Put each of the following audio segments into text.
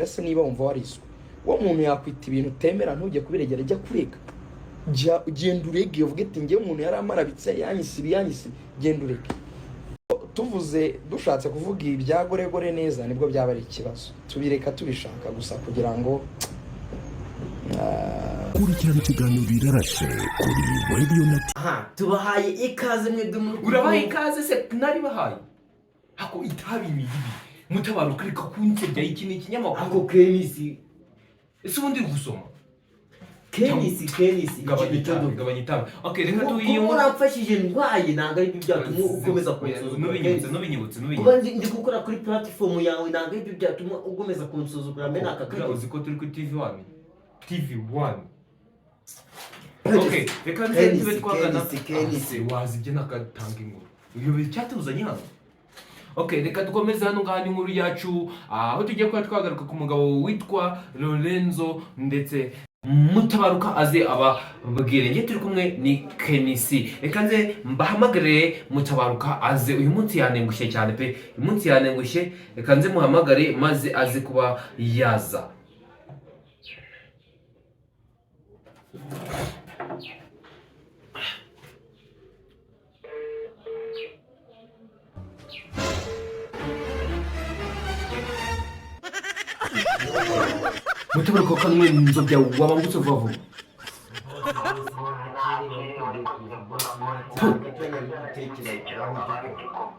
Kuregera se niba wumva wariswe, uwo muntu yakwita ibintu utemera, ntujye kubiregera, jya kurega. Jya ugenda urege, uvuge ati: "Njyewe umuntu yaramarabitse, yanyise ibi, yanyise ibi." Genda urege. Tuvuze dushatse kuvuga ibya goregore neza, nibwo byaba ari ikibazo. Tubireka tubishaka gusa kugira ngo Kurikirana ikiganiro Birarashe kuri Radio na Aha tubahaye ikaze mwebwe muri Urabaha ikaze se? Naribahaye ako itabi ni ribi. Mutabaruka, reka kunsebya. Iki ni ikinyamakuru. Ako Kenisi. Ese ubundi uri gusoma? Kenisi, Kenisi. Gabanya Ikintu cyo itabi, gabanya itabi. Okay, reka Kuba tuyinywe. uramfashije ndwaye, ntabwo aribyo byatuma ukomeza kunsuzugura. Nubinyibutse. Kenisi. Nubinyibutse. Kuba Nubinyibutse. ndi gukora kuri platform yawe, ntabwo aribyo byatuma ukomeza kunsuzugura mbe n'aka Buriya kanya. Uzi ko turi kuri TV One, TV One? Okay, reka nze Kenisi, tube twagana. Kenisi, Kenisi. Ah, se wazibye nakatanga inkuru uyobe icyatuzanye hano. Okay, reka dukomeze hano ngaha n'inkuru yacu, aho tugiye kuba twagaruka ku mugabo witwa Lorenzo ndetse Mutabaruka aze ababwire. Njye turi kumwe ni Kenisi. Reka nze mbahamagarire Mutabaruka aze. Uyu munsi yanengushye cyane pe, uyu munsi yanengushye. Reka nze muhamagare maze aze kuba yaza. Mutabaruka, kanwe nzobya wabangutse vuba vuba.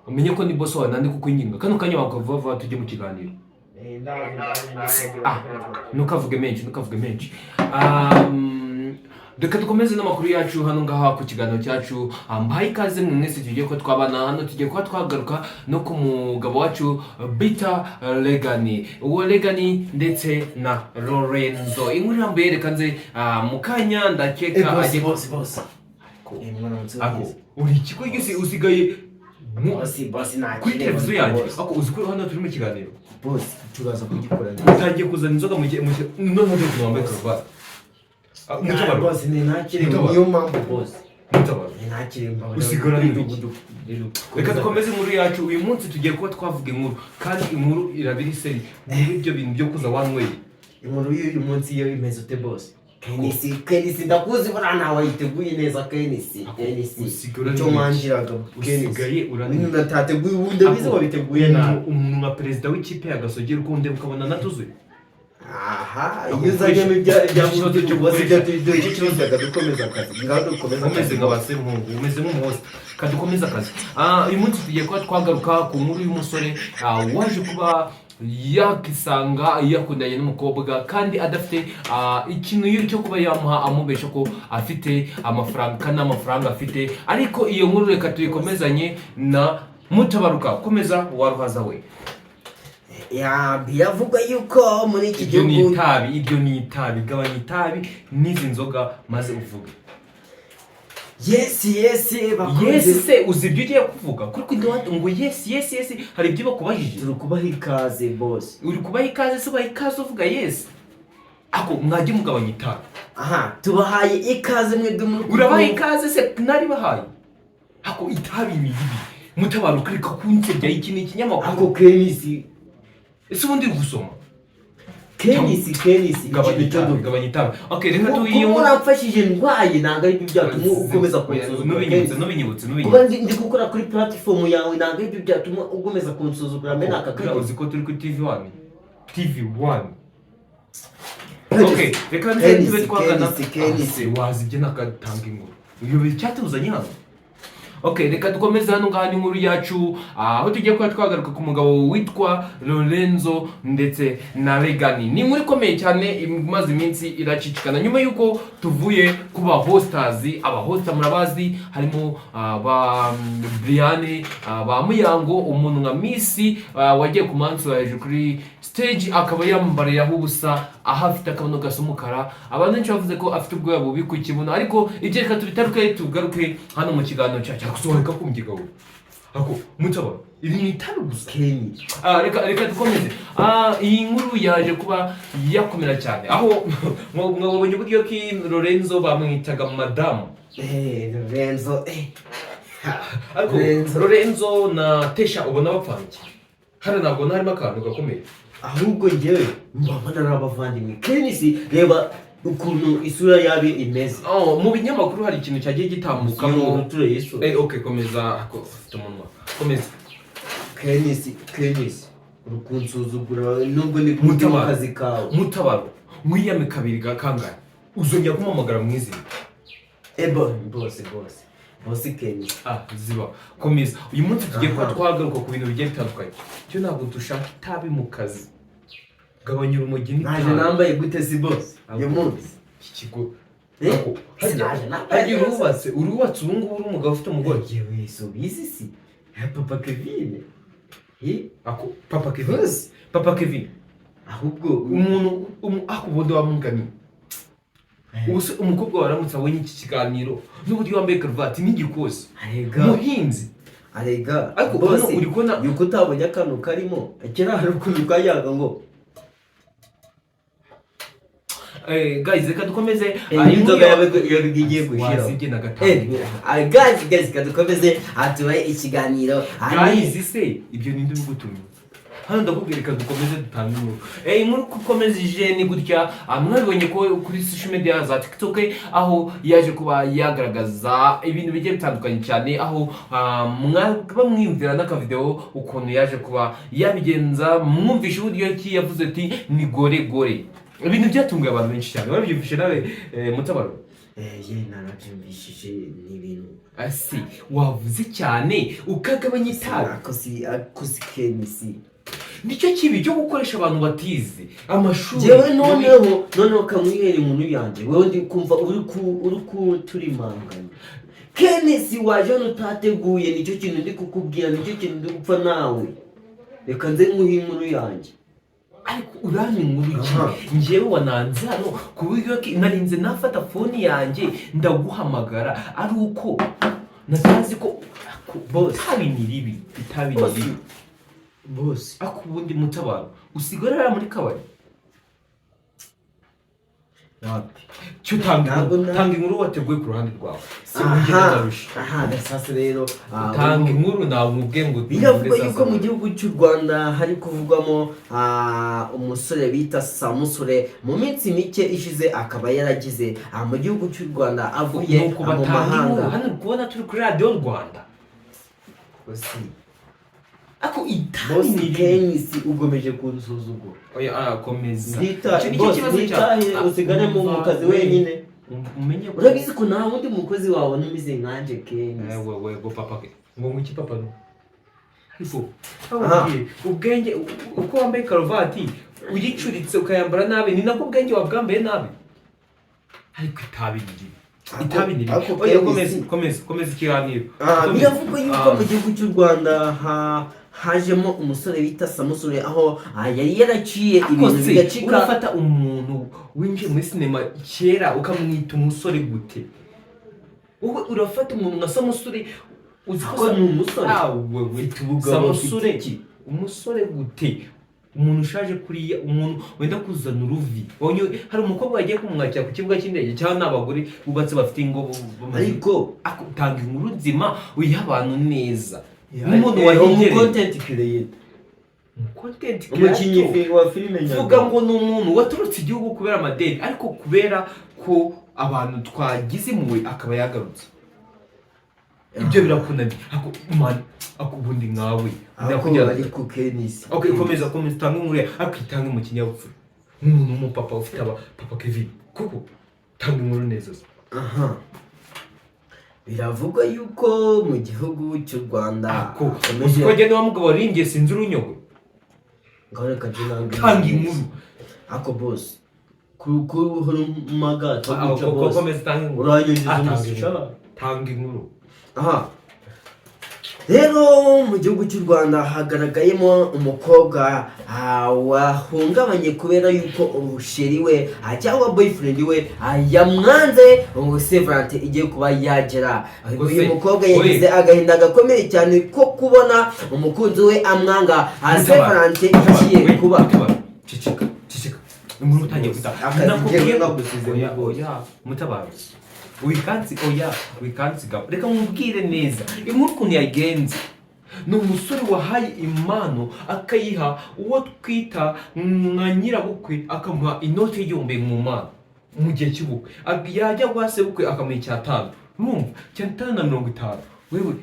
Umenye ko ni boss wawe nandi kukwinginga kano kanya wawe vuba vuba, tujye mu kiganiro. Ah, ntukavuge menshi, ntukavuge menshi. Reka dukomeze n'amakuru yacu hano ngaha ku kiganiro cyacu. Mbahaye ikaze mwe mwese tugiye ko twabana hano. Tugiye kuba twagaruka no ku mugabo wacu bita Regani, uwo Regani ndetse na Lorenzo. Inkuru irambuye reka nze mu kanya ndakeka Boss. agiye. Boss, boss. Ako uri ikigo gise usigaye Boss, boss, nta kuri televiziyo yanjye. Ako uzi ko hano turi mu kiganiro? Boss, turaza kugikora neza. Utangiye kuzana inzoga mu gihe noneho dore ukuntu wambaye karuvati. Ah, Mutabaruka. Boss, ni ntakiri. Mutabaruka. Niyo mpamvu, boss. Mutabaruka. Ni ntakiri mbabarira. Usigara n'ibiki? Reka dukomeze inkuru yacu. Uyu munsi tugiye kuba twavuga inkuru, kandi inkuru irabiri seri muri ibyo bintu byo kuza wanyweye. Inkuru y'uyu munsi yo imeze ute, boss? Kenisi, Kenisi, ndakuzi buriya ntawe wayiteguye neza, Kenisi, Kenisi. Usigara Icyo n'ibiki? mwangiraga, Kenisi. Usigaye uranibiki? Ibintu natateguye ubu ndabizi wabiteguye nabi. Umuntu nka perezida w'ikipe ya Gasogi ukunde ukabona natuzuye. Aha, iyo uzanyemo ibya ibya Ikibazo cyo boss, gukoresha. ibyo icyo kibazo dukomeza akazi, ngaho dukomeza Umeze akazi. nka ba Semuhungu, umeze nk'umuhoza. Kadukomeze akazi. Uyu munsi tugiye kuba twagaruka ku nkuru y'umusore waje kuba yakisanga yakundanye n'umukobwa kandi adafite ikintu cyo kuba yamuha, amubesha ko afite amafaranga kandi nta mafaranga afite. Ariko iyo nkuru reka tuyikomezanye na Mutabaruka. Komeza waruhaza we. Ya, biravugwa yuko muri iki Ibyo ni gihugu itabi, ibyo ni itabi. Gabanya itabi n'izi nzoga maze uvuge. Yes, bakunze. Yes se uzi ibyo ugiye kuvuga kuri kuduha ngo yes? Hari ibyo bakubajije. Turi kubaha ikaze, boss. Uri kubaha ikaze se? Ubaha ikaze uvuga yes? Ako mwajye mugabanya itabi. Aha tubahaye ikaze mwebwe muri Urabaha ikaze se? Naribahaye ako itabi ni ribi. Mutabaruka, reka kunsebya. Iki ni ikinyamakuru. Ako Kenisi. Ese ubundi uri gusoma? Kenisi, Kenisi. Gabanya Ikintu cyo itabi, gabanya itabi. Okay, reka Kuba tuyinywe. uramfashije ndwaye, ntabwo aribyo byatuma ukomeza kunsuzugura. Nubinyibutse. Kenisi. Nubinyibutse. Kuba Nubinyibutse. ndi gukora kuri platform yawe, ntabwo aribyo byatuma ukomeza kunsuzugura mbe n'aka Buriya kanya. uzi ko turi kuri TV One, TV One? Okay, reka nze Kenisi, tube twagana. Kenisi, Kenisi. Ah, se wazibye nakatanga inkuru uyobe icyatuzanye hano. Okay, reka dukomeze hano ngaha n'inkuru yacu, aho tugiye kuba twagaruka ku mugabo witwa Lorenzo ndetse na Regani. Ni inkuru ikomeye cyane imaze iminsi iracicikana nyuma y'uko tuvuye ku ba hosters. Aba hosta murabazi, harimo ba Brian, ba Muyango, umuntu nka Miss wagiye ku munsi wa hejuru kuri stage akaba yambariraho ubusa, aho afite akabuno gasa umukara. Abantu benshi bavuze ko afite ubwoya bubi ku kibuno, ariko ibyo reka tubitaruke, tugaruke hano mu kiganiro cyacu. Gusohoka kumugabo ako Mutaba, iri ni itabi gusa. Kenny. Ah, reka dukomeze. Iyi nkuru yaje kuba yakomera cyane aho mwabonye uburyo ki Lorenzo bamwitaga madamu. Lorenzo. Ariko Lorenzo. Lorenzo na Tesha ubona bapfana iki? Hano ntabwo harimo akantu gakomeye. Ahubwo njyewe mbabona ari abavandimwe. Kenisi, reba ukuntu isura yabe imeze. Oh, mu binyamakuru hari ikintu cyagiye gitambukamo. Tureye isura. Okay, komeza. Ufite umunwa, komeza. Kenisi, Kenisi, uri kunsuzugura nubwo ndi mu Mutabaro. kazi kawe. Mutabaro, mwiyame kabiri ga kangahe uzongera kumuhamagara mu izina? Ebo bose, bose, bose, Kenisi. Ah, ziba, komeza. Uyu munsi tugiye kuba Aha. twagaruka ku bintu bigiye bitandukanye. Cyo ntabwo dushaka itabi mu kazi. Gabanya urumogi Naje n'itabi. nambaye gute si bose uyu munsi? Iki kigo Eh? Ako, Sinaje nambaye harya neza. urubatse ubu ngubu, uri umugabo ufite umugore? Yewe, si ubizi si ya papa Kevin? Eh? Ako papa Kevin. Bose. Papa Kevin. Ahubwo Umuntu ako ubundi wamungamiye. Ubu se umukobwa waramutse abonye iki kiganiro n'uburyo wambaye karuvati n'igikosi, arega muhinzi? Arega. Ariko bose, hano uri kubona- yuko utabonye akantu karimo kera, hari ukuntu kajyaga ngo Guys, reka dukomeze. Inzoga yawe yabaga igiye gushira. Wazibye na gatanu. Guys, guys, kadukomeze tubahe ikiganiro. Guys se ibyo ninde ubigutumye hano? Ndakubwira, reka dukomeze dutange inkuru. Inkuru uko ikomeza ije ni gutya. Mwabibonye ko kuri social media za TikTok aho yaje kuba yagaragaza ibintu bigiye bitandukanye cyane, aho mwaba mwiyumvira n'akavideo ukuntu yaje kuba yabigenza. Mwumvishe uburyo ki yavuze ati ni gore gore. Ibintu byatunguye abantu benshi cyane. Warabyumvishe nawe, Mutabaro? Ye, narabyumvishije, ni ibintu Asi wavuze cyane ukagabanya itabi. Ako si Kenisi. Nicyo kibi cyo gukoresha abantu batize amashuri. Njyewe noneho kamwihera inkuru yanjye. Wowe ndi kumva uri kuturimanganya. Kenisi, waje hano utateguye, nicyo kintu ndi kukubwira, nicyo kintu ndi gupfa nawe. Reka nze nkuhe inkuru yanjye. Ariko urampa inkuru ki? Aha. Njyewe wananze hano ku buryo ki narinze nafata phone yanjye ndaguhamagara ari uko natazi ko Boss. itabi ni ribi, itabi ni Boss. ribi. Bose. Ariko ubundi Mutabaro usigara rara muri kabari? Wapi. Cyo tanga Ntabwo inkuru, tanga inkuru wateguye ku ruhande rwawe, si Aha, ndarusha. Aha gasasa rero Tanga inkuru, ntabwo ubwe ngo biravugwa tuvuge yuko sasa. mu gihugu cy'u Rwanda hari kuvugwamo umusore bita Samusure. Mu minsi mike ishize akaba yaragize mu gihugu cy'u Rwanda avuye Nuko mu batanga inkuru mahanga. hano, uri kubona turi kuri Radiyo Rwanda. Bosi, Ariko itabi bosi, ni ribi. Kenisi, ugomeje kunsuzugura. Oya, komeza. Ndita Icyo nicyo bosi, kibazo cyawe. nditahe usigare mu kazi wenyine. Umenye ko Urabizi ko nta wundi mukozi wabona umeze nkanje, Kenisi. Wewe go papa ke ngo ngwiki papa no, ariko Aha. ababwiye ubwenge uko wambaye karuvati uyicuritse ukayambara nabi, ni nako ubwenge wabwambaye nabi. Ariko itabi ni ribi, itabi ni ribi. Ako Oya, Kenisi. komeza, komeza, komeza ikiganiro. Komeza. Biravugwa yuko mu gihugu cy'u Rwanda hajemo umusore bita Samusure, aho yari yaraciye Ariko ibintu se bigacika. urafata umuntu winjiye muri sinema kera ukamwita umusore gute? Wowe urafata umuntu nka Samusure, uzi ko Ako ni umusore. Ah, wewe Ufite ubugabo, Samusure ufite iki? Umusore gute? Umuntu ushaje kuriya, umuntu wenda kuzana uruvi. Hari umukobwa wagiye kumwakira ku kibuga cy'indege, cyangwa n'abagore bubatse bafite ingo Ariko Ako, tanga inkuru nzima, uyiha abantu neza nk'umuntu umu wahigereye. content creator. Content Umukinnyi creator. wa filime nyarwanda. Vuga ngo ni umuntu waturutse igihugu kubera amadeni, ariko kubera ko abantu twagize impuhwe akaba yagarutse. Ibyo birakunaniye. Ako man, ako ubundi nkawe Ako ndakugira. Ariko Kenisi. Okay, komeza, komeza utange inkuru yawe, ariko itange mu kinyabupfura nk'umuntu w'umupapa ufite aba papa Kevin kuko tanga inkuru neza se. Aha, biravugwa yuko mu gihugu cy'u Rwanda Ako hakomeje uzi ko agenda wa mugabo waririmbye sinzi urunyogwe. Ngaho reka nje nange. Tanga inkuru. Ako boss, kurumaga Ah, guca boss. komeza utange inkuru. Uranyinjiza Ah, tanga umusha. inkuru. Tanga inkuru. Aha rero mu gihugu cy'u Rwanda hagaragayemo umukobwa wahungabanye kubera yuko umusheri we cyangwa boyfriend we yamwanze ngo Saint Valentin igiye kuba yagera. Ubwo Uyu se, mukobwa yagize agahinda gakomeye cyane ko kubona umukunzi we amwanga Saint Valentin igiye We, kuba. Mutabaro, ceceka, ceceka, inkuru utangiye guta. Akazi Nakubwiye ngewe ko- nagusize Oya, rwose. oya, Mutabaro, wikansi, oya, wikansiga. Reka mubwire neza inkuru ukuntu yagenze. Ni umusore wahaye impano, akayiha uwo twita nka nyirabukwe, akamuha inoti y'1000 mu mpano mu gihe cy'ubukwe. Yajya guha sebukwe akamuha icyatanu, urumva, 550. Wewe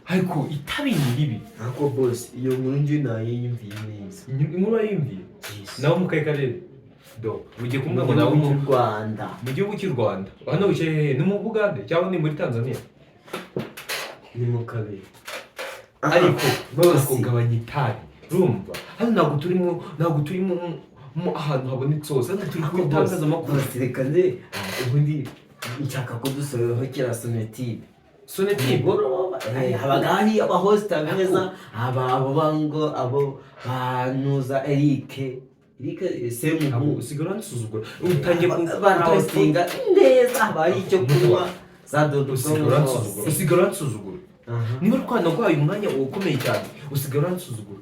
ariko itabi ni ribi. Ariko boss, iyo nkuru njye nayiyumviye neza. Inkuru wayiyumviye? Yes. Nawe mu kahe karere do ugiye Mu kumwe ngo nawe gihugu mu cy'u Rwanda. Mu gihugu cy'u Rwanda hano wicaye hehe? Ni mu Bugande cyangwa ni muri Tanzania? Ni mu kabiri. Ariko boss. Kugabanya itabi, urumva, hano ntabwo turi mu ahantu habonetse hose. Hano turi ku itangazamakuru. Boss, reka nze ubundi nshaka ko dusohokera Sonatube. Sonatube? Mugoroba habaga hari abahosita beza, aba abo bango, abo banuza Eric Semuhu. Usigara uransuzugura, utangiye Barahostinga neza, haba hari icyo kunywa za dodo. Usigara uransuzugura, usigara uransuzugura. Niba rwanda rwaye umwanya ukomeye cyane, usigara uransuzugura.